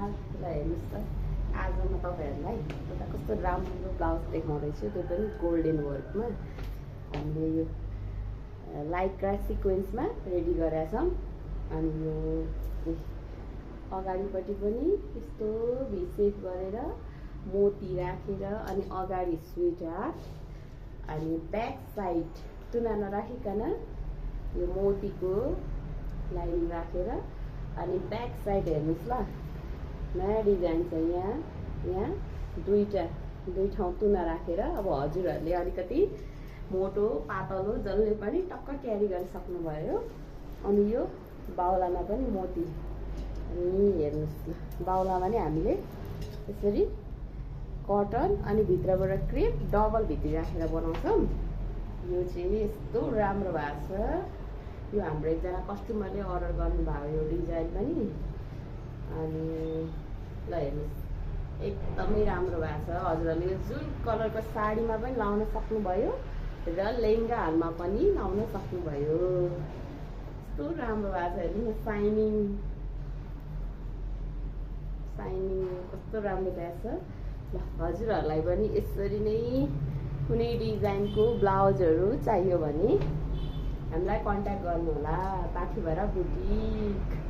ल हेर्नुहोस् त आज म तपाईँहरूलाई एउटा कस्तो राम्रो ब्लाउज देखाउँदैछु, त्यो पनि गोल्डन वर्कमा। हामीले यो लाइक्रा सिक्वेन्समा रेडी गरेका छौँ। अनि यो अगाडिपट्टि पनि यस्तो भिसेप गरेर मोती राखेर, अनि अगाडि स्विट हार्ट, अनि ब्याक साइड तुना नराखिकन यो मोतीको लाइन राखेर, अनि ब्याक साइड हेर्नुहोस् ल, नयाँ डिजाइन छ। यहाँ दुई ठाउँ तुना राखेर, अब हजुरहरूले अलिकति मोटो पातलो जसले पनि टक्क क्यारी गर्न सक्नुभयो। अनि यो बाहुलामा पनि मोती, अनि हेर्नुहोस् ल, बाहुलामा नि हामीले यसरी कटन अनि भित्रबाट क्रेप डबल भित्री राखेर बनाउँछौँ। यो चाहिँ यस्तो राम्रो भएको छ। यो हाम्रो एकजना कस्टमरले अर्डर गर्नुभयो यो डिजाइन पनि। अनि ल हेर्नुहोस्, एकदमै राम्रो भएको छ। हजुरहरूले यो जुन कलरको साडीमा पनि लाउन सक्नुभयो र लेहेङ्गाहरूमा पनि लाउन सक्नुभयो। यस्तो राम्रो भएको छ। हेर्नु न, साइनिङ कस्तो राम्रो भएको छ। ल हजुरहरूलाई पनि यसरी नै कुनै डिजाइनको ब्लाउजहरू चाहियो भने हामीलाई कन्ट्याक्ट गर्नुहोला, पाथिभरा बुटिक।